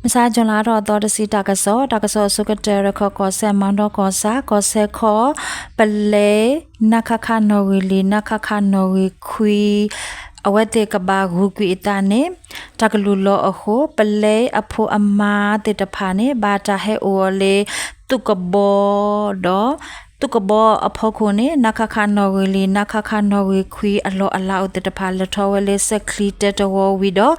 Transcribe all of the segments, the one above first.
မဆါ June လါထီၣ်သီတဆံ တၢ်ကစီၣ်, တၢ်ကစီၣ်အဆိကတၢၢ် ရခၢၣ်ကီၢ်စဲၣ် မီဒီကီၢ်ဆၣ် ကီၢ်စဲၣ်ခီ ပလဲ နခခ နီၣ်ဂံၢ်လွံၢ် နခခ နီၣ်ဂံၢ်ခွံ အဝဲသ့ၣ်ကဘၣ်ဂုာ်ကွံာ်အသးန့ၣ် တၢ်ကလုၢ်လီၤအဃိ ပလဲအဖိအမါသ့ၣ်တဖၣ်န့ၣ် ဘၣ်တၢ်ဟဲအိၣ်အီၤလၢ သုးကဘီဒီး သုးကဘီအဖီခိၣ်န့ၣ် နခခ နီၣ်ဂံၢ်လွံၢ် နခခ နီၣ်ဂံၢ်ခွံ အလီၢ်အလၤအိၣ်သ့ၣ်တဖၣ် လဲၤထီၣ်ဝဲလၢစဲးချံတဲတဝီဝံၤဒီး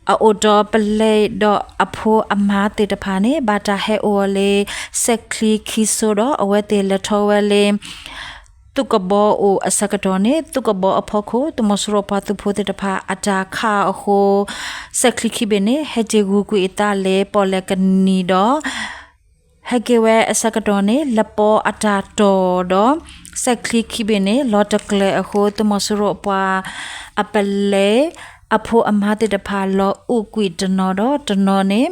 အအိၣ်ဒီးပလဲဒီးအဖိအမါသ့ၣ်တဖၣ်န့ၣ် ဘၣ်တၢ်ဟဲအိၣ်အီၤလၢ စဲးချံခံဆိဒီး အဝဲသ့ၣ်လဲၤထီၣ်ဝဲလၢ သုးကဘီအိၣ်အဆၢကတီၢ်န့ၣ် သုးကဘီအဖီခိၣ် သုးမီၤစိရိၤပှၤသုးဖိသ့ၣ်တဖၣ်အတၢ်ခးအဃိ စဲးချံခံဘ့ၣ်န့ၣ် ဟဲတ့ၢ်ဂုာ်ကွံာ်အသးလၢပီၣ်လဲၣ်ကနံၤဒီး ဟဲက့ၤဝဲအဆၢကတီၢ်န့ၣ် လပီအတၢ်တီၢ်ဒီး စဲးချံခံဘ့ၣ်န့ၣ် လီၤတကျဲၤအဃိ သုးမီၤစိရိၤပှၤအပလဲ အဖိအမါသ့ၣ်တဖၣ်လီၤအုးကွံာ်တနီၤဒီးတနီၤန့ၣ်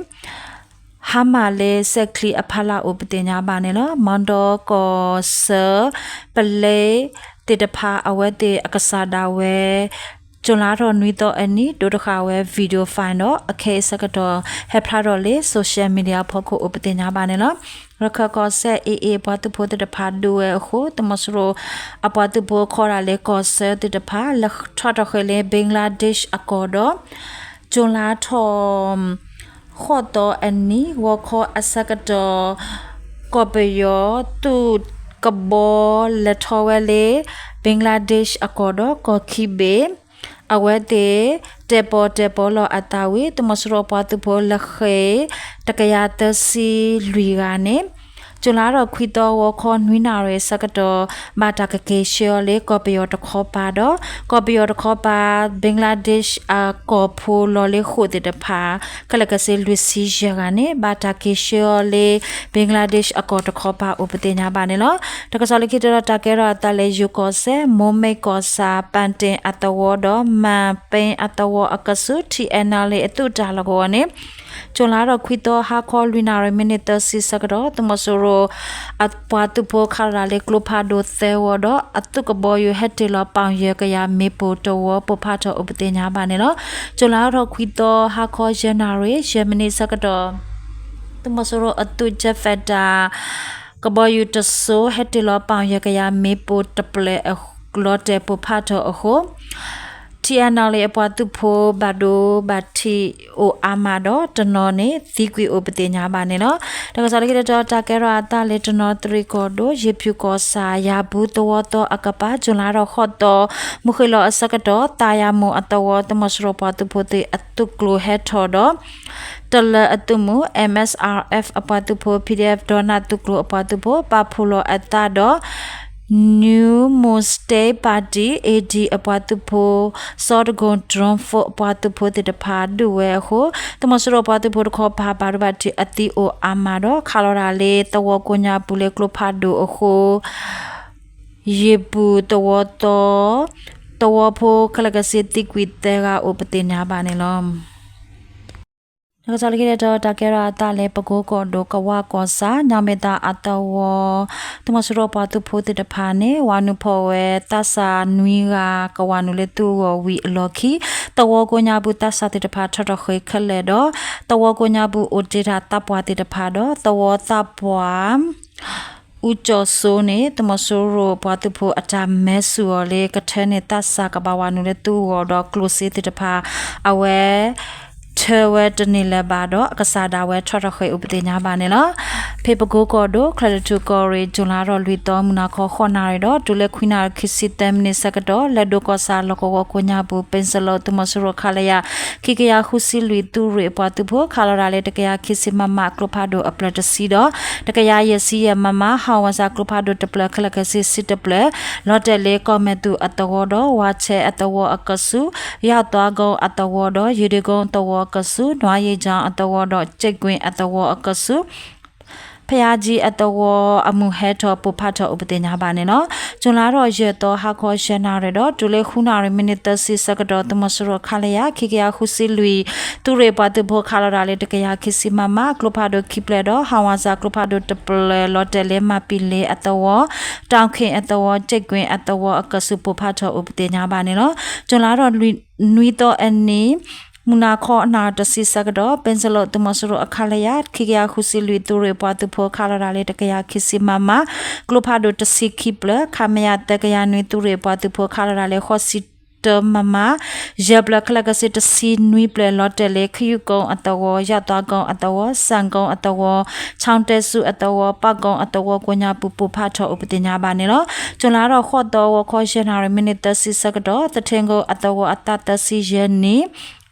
ဟါမၢ်လၢစဲးချံအဖီလာ်အိၣ်ပသ့ၣ်ညါဘၣ်န့ၣ်လီၤ. မီဒီကီၢ်စဲၣ် ပလဲသ့ၣ်တဖၣ် အဝဲသ့ၣ်အကစၢ်ဒၣ်ဝဲ ကၠူၤလါထီၣ်နွံသီအနံၤ ဒိတဃာ်ဝဲ video file ဒီး အခဲအံၤဆၢကတီၢ် ဟဲဖျါထီၣ်လၢ social media အဖီခိၣ်အိၣ်ပသ့ၣ်ညါဘၣ်န့ၣ်လီၤ. ရခၢၣ်ကီၢ်စဲၣ် AA ပှၤသုးဖိသ့ၣ်တဖၣ်ဒုးဝဲအဃိ သုးမီၤစိရိၤအပှၤသုးဖိခီဒၣ်လၢကီၢ်စဲၣ်သ့ၣ်တဖၣ် လဲၤထီၣ်ထီၣ်ဃ့ၢ်လၢ Bangladesh အကီၢ်ဒီး ကၠူၤလါထီၣ် ဃိးသီအနံၤ ဂီၤခီအဆၢကတီၢ် ကီၢ်ပယီၤသုးကဘီလဲၤထီၣ်ဝဲလၢ Bangladesh အကီၢ်ဒီးကီၢ်ခံဘ့ၣ် အဝဲသ့ၣ် တဲာ်ပီၣ်တဲာ်ပီလီၤအသးဝံၤ သုးမီၤစိရိၤပှၤသုးဖိလဲၤဃ့ၢ် တကယၤသၢဆံလွံၢ်ဂၤန့ၣ် ကၠူၤလါထီၣ်ခွံသီ ဂီၤခီနွံနၣ်ရံၣ်အဆၢကတီၢ် ဘၣ်တၢ်ကက့ၤဆှၢအီၤလၢကီၢ်ပယီၤတခီပၤဒီး ကီၢ်ပယီၤတခီပၤ Bangladesh အကီၢ်ဖိလီၤလၢဃိာ်သ့ၣ်တဖၣ် ခဲလၢာ်ခဲဆ့လွံၢ်ဆံယဲၢ်ဂၤန့ၣ် ဘၣ်တၢ်က့ၤဆှၢအီၤလၢ Bangladesh အကီၢ်တခီပၤအိၣ်ပသ့ၣ်ညါဘၣ်န့ၣ်လီၤ. တၢ်ကစီၣ်လၢခံတတီၤ တၢ်ကဲထီၣ်အသးလၢယိၤကီၢ်စဲၣ် မိၢ်မ့ၢ်ကီၢ်ဆၣ် ပၣ်တ့ၣ်အသဝီဒီး မၣ်ပ့ၣ်အသဝီအကဆူး ထံၣ်အဲၣ်နဲၣ်လ့ၣ် အသုးတၢ်လီၢ်ကဝီၤန့ၣ် ကၠူၤလါထီၣ်ခွံသီ ဟါခီလွံၢ်နၣ်ရံၣ် မံးနံးသၢဆံဆၢကတီၢ် သုးမီၤစိရိၤအပှၤသုးဖိခးလီၤတၢ်လၢကျိဖးဒိၣ်သၢဝီဒီး အသုးကဘီယူၤဟဲတ့ၢ်လီၤပီၣ်ယဲၢ်ကယၤမ့ၣ်ပိၢ်တဝီ ပိၢ်ဖးထီၣ်အိၣ်ပသ့ၣ်ညါဘၣ်န့ၣ်လီၤ. ကၠူၤလါထီၣ်ခွံသီ ဟါခီယဲၢ်နၣ်ရံၣ် ယဲၢ်မံးနံးဆၢကတီၢ် သုးမီၤစိရိၤအသုး Jet Fighter ကဘီယူၤတစိၤ ဟဲတ့ၢ်လီၤပီၣ်ယဲၢ်ကယၤမ့ၣ်ပိၢ်တဖျၢၣ် လီၤတဲာ်ပိၢ်ဖးထီၣ်အဃိ ထံၣ်အဲၣ်နဲၣ်လ့ၣ်အပှၤသုးဖိဘၣ်ဒိဘၣ်ထံးအိၣ်အါမးဒီး တနီၤန့ၣ်သံကွံာ်အိၣ်ပသ့ၣ်ညါဘၣ်န့ၣ်လီၤ. တၢ်ကစီၣ်လၢခံတတီၤ တၢ်ကဲထီၣ်အသးလၢတနီသရံၣ်ကီၢ်ဒိၣ် ယ့ၣ်ဖၠူၣ်ကီၢ်ဆၣ် ယၤဘူးသဝီသီအကပၤ ကၠူၤလါထီၣ်ဃိးသီ မုၢ်ဃ့ၢ်လီၤအဆၢကတီၢ် သးယၤမူးအသဝီ သုးမီၤစိရိၤပှၤသုးဖိသ့ၣ်အသုးကျိၤဟဲထီၣ်ဒီး တလၢအသုးမုၢ် MSRF အပှၤသုးဖိ PDF ဒီးနၢ်သုးကျိၤအပှၤသုးဖိ ပာ်ဖှိၣ်လီၤအသးဒီး New Mon State Party AD အပှၤသုးဖိ စီၤတကိၣ် drone force အပှၤသုးဖိသ့ၣ်တဖၣ်ဒုးဝဲအဃိ သုးမီၤစိရိၤပှၤသုးဖိတခီပၤ ဘၣ်ဒိဘၣ်ထံးအသံအိၣ်အါမးဒီး ခးလီၤတၢ်လၢသဝီကိးညါပူၤလၢကျိဖးဒိၣ်အဃိ ယ့ၣ်ပူၤသဝီသီ သဝီဖိခဲလၢာ်ခဲဆ့သံကွံာ်သၢဂၤအိၣ်ပသ့ၣ်ညါဘၣ်န့ၣ်လီၤ. တၢ်ကစီၣ်လၢခံတတီၤ တၢ်ကဲထီၣ်အသးလၢပကိကီၢ်ဒိၣ် ကဝၢ်ကီၢ်ဆၣ် ညၣ်မဲာ်သၣ်အသဝီ သုးမီၤစိရိၤပှၤသုးဖိသ့ၣ်တဖၣ်န့ၣ် ဝၤနုာ်ဖီၣ်ဝဲသးစၢ်နွံဂၤ ကဝၤနုာ်လၢသုးဂီၢ်ဝံၤအလီၢ်ခံ သဝီကိးညါပူၤသးစၢ်သ့ၣ်တဖၣ်ထီၣ်ထီၣ်ဃ့ၢ်ခဲလၢာ်ဒီး သဝီကိးညါပူၤအိၣ်တ့ၢ်တၢ်သးပှၢ်သ့ၣ်တဖၣ်ဒီး သဝီသးပှၢ် အူကၠီၣ်စိန့ၣ် သုးမီၤစိရိၤပှၤသုးဖိအတၢ်မဲဆူၣ်အီၤလၢ ကထၢန့ၢ်သးစၢ်ကဘၣ်ဝၤနုာ်လၢသုးဂီၢ်ဒီးကျိၣ်စ့သ့ၣ်တဖၣ် အဝဲ ထၢဝဲတန့ၢ်လၢၤဘၣ်ဒီး အကစၢ်ဒၣ်ဝဲထီၣ်ထီၣ်ဃ့ၢ်အိၣ်ပသ့ၣ်ညါဘၣ်န့ၣ်လီၤ. ဖဲပကိကီၢ်ဒိၣ် ချၢၣ်တထူၣ်ကီၢ်ရ့ၣ် ကၠူၤလါထီၣ်လွံၢ်သီ မုၢ်နၤခီဃိးနၣ်ရံၣ်ဒီး တုၤလၢခွံနၣ်ရံၣ်ခံဆံသၢမံးနံးဆၢကတီၢ် လဲၤဒိၣ်ကီၢ်ဆၣ်လီၢ်ကဝီၤကိးညါပူၤ ပ့ၣ်စလီၤ သုးမီၤစိရိၤ ခလရ ခံကယၤဃုဆံလွံၢ် သုးရ့ၣ်အပှၤသုးဖိ ခးလီၤတၢ်လၢတကယၤခံဆံ MM ကျိဖးဒိၣ်အဖျၢၣ်တဆံဒီး တကယၤယဲၢ်ဆံယဲၢ် MM ဟးဝဲစၢ်ကျိဖးဒိၣ်တဖျၢၣ် ခဲလၢာ်ခဲဆ့ဆံတဖျၢၣ် လီၤတဲာ်လၢကီၢ်မဲာ်သူၣ်အသဝီဒီး ဝါဆဲအသဝီအကဆူး ယၣ်သွါကိအသဝီဒီး ယ့ၣ်ဒ့ကိအသဝီအကဆူး နွါယ့ၣ်ကၠၣ်အသဝီဒီး ကၠ့ၣ်ကွ့ၣ်အသဝီအကဆူး ဖယါကၠံအသဝီအမုၢ်ဟဲထီၣ်ပိၢ်ဖးထီၣ်အိၣ်ပသ့ၣ်ညါဘၣ်န့ၣ်လီၤ. ကၠူၤလါထီၣ်ယဲၢ်သီ ဟါခီယဲၢ်နၣ်ရံၣ်ဒီး တုၤလၢဃုနၣ်ရံၣ်မံးနံးသၢဆံဆၢကတီၢ် သုးမီၤစိရိၤ ခလရ ခံကယၤဃုဆံလွံၢ် သုးရ့ၣ်ပှၤသုးဖိ ခးလီၤတၢ်လၢတကယၤခံဆံ MM ကျိဖးဒိၣ်ခံဖျၢၣ်ဒီး ဟးဝဲစၢ်ကျိဖးဒိၣ်တဖျၢၣ် လီၤတဲာ်လၢမၤပံၤလ့အသဝီ တၣ်ခ့ၣ်အသဝီ ကၠ့ၣ်ကွ့ၣ်အသဝီအကဆူး ပိၢ်ဖးထီၣ်အိၣ်ပသ့ၣ်ညါဘၣ်န့ၣ်လီၤ. ကၠူၤလါထီၣ်နွံသီအနံၤ မုၢ်နၤခီအနၣ်ရံၣ်တဆံဆၢကတီၢ် ပ့စလိၣ်သုးမီၤစိရိၤအခလရ ခံကယၤဃုဆံလွံၢ် သုးရ့ၣ်ပှၤသုးဖိခးလီၤတၢ်လၢတကယၤခံဆံမမ, ကျိဖးဒိၣ်တဆံခံဖျၢၣ်, ခမရ သၢကယၤနွံ သုးရ့ၣ်ပှၤသုးဖိခးလီၤတၢ်လၢဃိးဆံတၢမမ, ယဲၢ်ဖျၢၣ်ခဲလၢာ်ခဲဆ့တဆံနွံဖျၢၣ် လီၤတဲာ်လၢ ခယူးကုန်းအသဝီ, ယၣ်သွါကုန်းအသဝီ, စၣ်ကုန်းအသဝီ, ချောင်းတဲဆူအသဝီ, ပၣ်ကုန်းအသဝီကိးညါပူၤ ပိၢ်ဖးထီၣ်အိၣ်ပသ့ၣ်ညါဘၣ်န့ၣ်လီၤ. ကၠူၤလါထီၣ်ဃိးသီ ဂီၤခီယဲၢ်နၣ်ရံၣ် မံးနံးသၢဆံဆၢကတီၢ် သထ့ကိအသဝီအသးသၢဆံယဲၢ်နံၣ်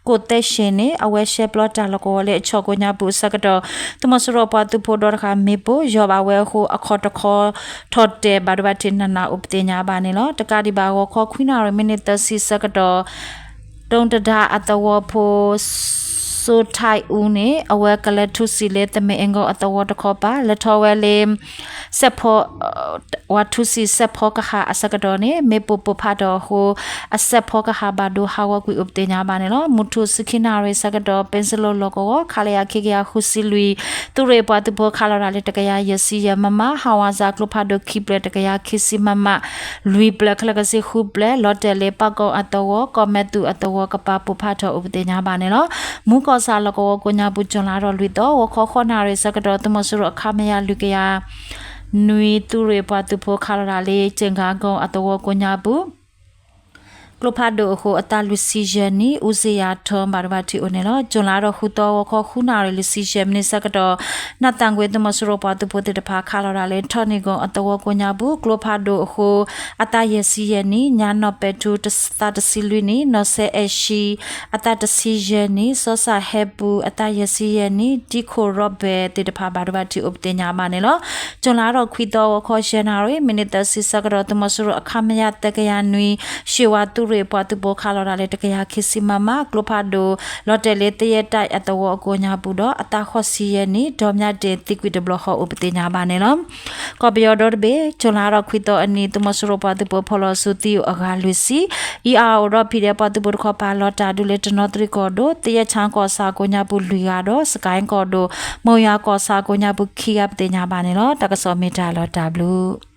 ကိးသဲၡ့ၣ်န့ၣ် အဝဲရှဲပျီတၢ်လီၢ်ကဝီၤလၢအဆီၣ်ကိးညါပူၤအဆၢကတီၢ် သုးမီၤစိရိၤပှၤသုးဖိဒီတခါမ့ၣ်ပိၢ်ယီၢ်ဘၣ်ဝဲအဃိ အခီၣ်တခီ ထီၣ်တဲာ်ဘၣ်ဒိဘၣ်ထံးနးနးအိၣ်ပသ့ၣ်ညါဘၣ်န့ၣ်လီၤ. တကးဒံးဘၣ် ဂီၤခီခွံနၣ်ရံၣ် မံးနံးသၢဆံဆၢကတီၢ် ဒူတဒါအသဝီဖိ စိထၢၣ်အူန့ၣ် အဝဲကလဲၤထူစံာ်လၢသမဲၣ်အ့ၣ်ကိအသဝီတခီပၤ လဲၤထီၣ်ဝဲလၢ စဲးဖီ ဝၤထူစံာ်စဲးဖီကဟၣ်အဆၢကတီၢ်န့ၣ် မ့ၣ်ပိၢ်ပိၢ်ဖးထီၣ်အဃိ အစဲးဖီကဟၣ်ဘၣ်ဒိဟးဂီၤကွံာ်အိၣ်ပသ့ၣ်ညါဘၣ်န့ၣ်လီၤ. မုၢ်ထူၣ်ဆံခံနၣ်ရံၣ်ဆၢကတီၢ် ပ့စလိၣ်လီၢ်ကဝီၤ ခလရ ခံကယၤဃုဆံလွံၢ် သုးရ့ၣ်ပှၤသုးဖိခးလီၤတၢ်လၢတကယၤယဲၢ်ဆံယဲၢ်မမ, ဟးဝးစၢ်ကျိဖးဒိၣ်ခံဖျၢၣ် တကယၤခံဆံမမ လွံၢ်ဖျၢၣ်ခဲလၢာ်ခဲဆ့ဃုဖျၢၣ် လီၤတဲာ်လၢပၣ်ကိၣ်အသဝီ ကီၢ်မဲာ်သူၣ်အသဝီကပၤ ပိၢ်ဖးထီၣ်အိၣ်ပသ့ၣ်ညါဘၣ်န့ၣ်လီၤ. မူၤကီၢ်ဆၣ်လီၢ်ကဝီၤကိးညါပူၤ ကၠူၤလါထီၣ်လွံၢ်သီ ဂီၤခီဃိးနၣ်ရံၣ်ဆၢကတီၢ် သုးမီၤစိရိၤအခမရ လွံၢ်ကယၤနွံ သုးရ့ၣ်ပှၤသုးဖိခးလီၤတၢ်လၢ ကၠ့ၣ်ကၤကိၣ်အသဝီကိးညါပူၤ ကျိဖးဒိၣ်အဃိ အသးလွံၢ်ဆံယဲၢ်နံၣ် အူစ့ယၤထၢ ဘၣ်ဒိဘၣ်ထံးအိၣ်န့ၣ်လီၤ. ကၠူၤလါထီၣ်ဃုသီ ဂီၤခီဃုနၣ်ရံၣ်လွံၢ်ဆံယဲၢ်မံးနံးဆၢကတီၢ် နၢ်သၣ်ကွ့ၤ သုးမီၤစိရိၤပှၤသုးဖိသ့ၣ်တဖၣ်ခးလီၤတၢ်လၢ ထီၣ်နံၣ်ကိၣ်အသဝီကိးညါပူၤ ကျိဖးဒိၣ်အဃိ အသးယဲၢ်ဆံယဲၢ်နံၣ်, ညါနီၢ်ပဲာ်ထူ သးတဆံလွံၢ်နံၣ်, နီၢ်စဲအဲၣ်ၡံ အသးတဆံယဲၢ်နံၣ်, စီၤစၣ်ဟဲပူ အသးယဲၢ်ဆံယဲၢ်နံၣ်, တံခိၣ်ရီဘၢၣ်သ့ၣ်တဖၣ် ဘၣ်ဒိဘၣ်ထံးအိၣ်ပသ့ၣ်ညါဘၣ်န့ၣ်လီၤ. ကၠူၤလါထီၣ်ခွံသီ ဂီၤခီယဲၢ်နၣ်ရံၣ် မံးနံးသၢဆံဆၢကတီၢ် သုးမီၤစိရိၤအခမရ သၢကယၤနွံ ရှ့ဝါသုးရ့ၣ်ပှၤသုးဖိခးလီၤတၢ်လၢတကယၤခံဆံမမ, ကျိဖးဒိၣ် လီၤတဲာ်လၢသယဲတၢ်အသဝီအကိးညါပူၤဒီး အသးဃိးဆံယဲၢ်နံၣ် ဒီးမၠါဒ့ၣ်သံကွံာ်တဘျီဃီအိၣ်ပသ့ၣ်ညါဘၣ်န့ၣ်လီၤ. ကီၢ်ပယီၤဒီတဘ့ၣ် ကၠူၤလါထီၣ်ခွံသီအနံၤ သုးမီၤစိရိၤပှၤသုးဖိဖီၣ်လီၤစုသံအိၣ်အဂၤလွံၢ်ဆံ, အံၤအအိၣ်ဒီး ဖံးဒဲး ပှၤသုးဖိတခီပၤလီၤတၢ်ဒုးလၢတနီသရံၣ်ကီၢ်ဒိၣ် သယဲၢ်ဆၣ်ကီၢ်ဆၣ်ကိးညါပူၤလွံၢ်ဂၤဒီး စကဲၣ်ကီၢ်ဒိၣ် မိၢ်ယွၤကီၢ်ဆၣ်ကိးညါပူၤခံဂၤပသ့ၣ်ညါဘၣ်န့ၣ်လီၤ. တၢ်ကစီၣ်မ့ၢ်တၢ်လီၤတၢ်ဘျုး